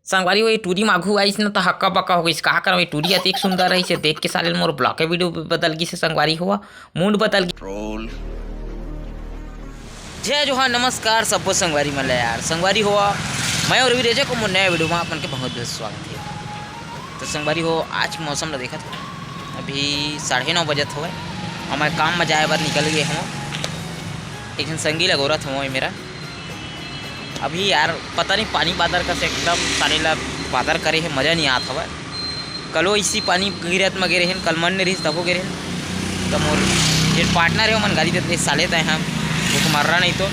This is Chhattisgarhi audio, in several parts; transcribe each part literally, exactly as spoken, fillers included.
संगवारी हो, ये टूरी माघू आइस न, त हक्का बक्का हो गइस। का करंव, ये टूरी अतेक सुंदर रहिस, ये देख के साले मोर ब्लॉके वीडियो बदल गिस हे संगवारी हो, मूड बदल गिस। जय जोहार, नमस्कार सब्बो संगवारी मन ल यार। संगवारी हो, मैं अउ रवि रजक अउ मोर नया वीडियो म आप मन के बहुत बहुत स्वागत हे। तो संगवारी हो, आज मौसम ल देखत हो, अभी साढ़े नौ बजत हवय अउ मैं काम म जाए बर निकल गे हंव। एक झन संगी ल गोरत हंव मेरा। अभी यार पता नहीं, पानी बादर कस एकदम साले ला बादर करे हे, मजा नहीं आत हवय। कलो इसी पानी गिरत म गे रहेन, कल मन नहीं रहिस तभो गे रहेन। त मोर जेन पार्टनर हे ओमन गाली देत रहिस, "साले तैं ह, वो तो मर रहा नहीं तो।"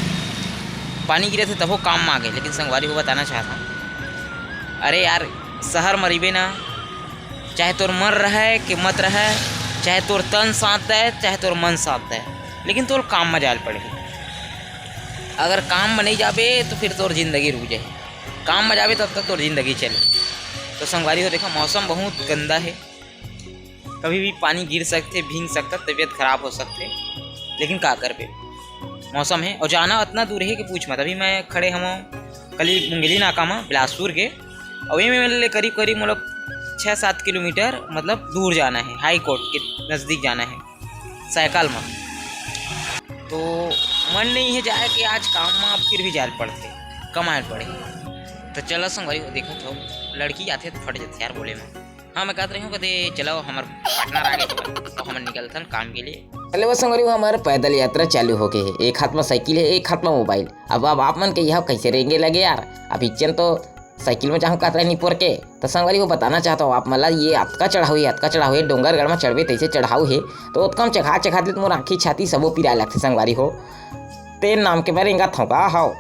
पानी गिरत हे तभो काम म आ गे। लेकिन संगवारी हो बताना चाहत हंव, अरे यार, शहर म रहिबे ना, चाहे तोर मन रहय कि मत रहय, चाहे तोर तन साथ दय, चाहे तोर मन साथ दय, लेकिन तोर काम म जाए ल पड़ही। अगर काम म नहीं जाबे तो फिर तोर जिंदगी रुक जाही। काम म जाबे तब तक तोर जिंदगी चलही। तो संगवारी हो देखा, मौसम बहुत गंदा हे, कभी भी पानी गिर सकथे, भींग सकता, तबीयत खराब हो सकथे, लेकिन का करबे, मौसम हे। अउ जाना अतना दूर हे कि पूछ मत। अभी मैं खड़े हंव कली मुंगेली नाका म बिलासपुर के, अउ एमे ले करीब करीब मोला छः सात किलोमीटर मतलब दूर जाना हे हाई कोर्ट के नज़दीक जाना हे साइकिल म। तो मन नहीं हे जाए के आज काम म, फिर भी जाए ल पड़थे, कमाए ल पड़ही। तो चला संगवारी हो, देखत हो लड़की आथे तो फट जाथे यार बोले म। हाँ, मैं कहत रही हूँ कदे चलो हमर पार्टनर आ गे हे, तो हमन निकलथन काम के लिए। चले वो संगवारी हो, हमर पैदल यात्रा चालू हो गे हे। एक हाथ म साइकिल हे, एक हाथ म मोबाइल। अब अब आप मन के यह कैसे रेंगे लगे यार। अब इच्चन तो साइकिल म जाहूँ कहत रहे निपोर के। तो संगवारी हो बताना चाहत हंव आप मन ला, ये अतका चढ़ाऊ हे, अतका चढ़ाऊ हे, डोंगरगढ़ म चढ़बे तैसे चढ़ाऊ हे। तो ओतका म चघात चघात ले तो मोर आँखी छाती सबो पिराए लगथे संगवारी हो। तेन नाम के मैं रेंगत हंव का हव।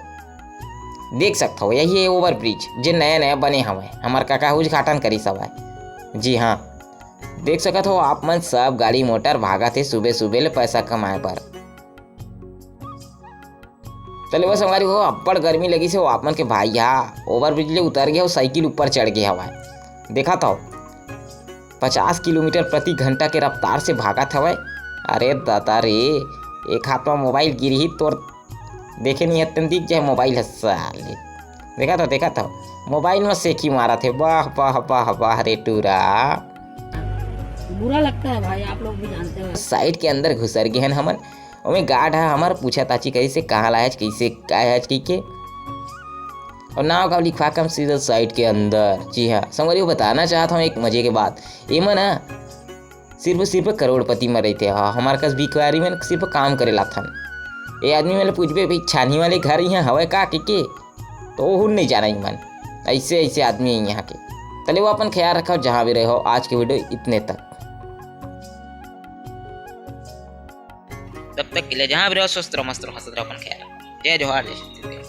देख सकत हव, यही हे ओवर ब्रिज, जे नया नया बने हवय, हमर कका उद्घाटन करिस हवय। जी हाँ, देख सकत हव आप मन, सब गाड़ी मोटर भागत हे सुबह सुबह ले पैसा कमाए बर। चले वो संगवारी हो, अब्बड़ गर्मी लगिस हे, वो आप मन के भाई हा ओवर ब्रिज ले उतर गे हे, साइकिल ऊपर चढ़ गे हवय। देखत हव, पचास किलोमीटर प्रति घंटा के रफ्तार से भागत हवय। अरे दादा रे, एक हाथ म मोबाइल गिरही तोर, देखे नहीं हत्तन दिख जाए मोबाइल ह साले। देखत हव, देखत हव, मोबाइल म सेखी मारत हे। वाह, वाह, वाह, वाह रे टूरा। बुरा लगता है भाई, आप लोग भी जानते हो। साइड के अंदर घुसर गे हन हमन। ओमे गार्ड ह हमर पूछा ताची करिस हे, "कहाँ लाए हच, कइसे आए हच?" कहिके। अउ नाव गाँव लिखवा के हम सीधा साइड के अंदर। जी हाँ, संगवारी हो बताना चाहत हंव एक मजे के बात। एमन ह सिर्फ, सिर्फ करोड़पति म रहिथे। हाँ, हमर कस भिखारी मन सिर्फ काम करे ल आथन। ए आदमी मन ले पूछबे, "भाई, छानी वाले घर इहाँ हवय का?" कहिके, तो ओहू नहीं जानय मन। ऐसे, ऐसे आदमी हे यहाँ के। तले वो अपन ख्याल रखव, जहाँ भी रहो। आज के वीडियो इतने तक। तब तक के लिए जहाँ भी रहो, स्वस्थ रहो, मस्त रहो, हंसत रहो, अपन ख्याल रखो। जय जोहार, जय छत्तीसगढ़।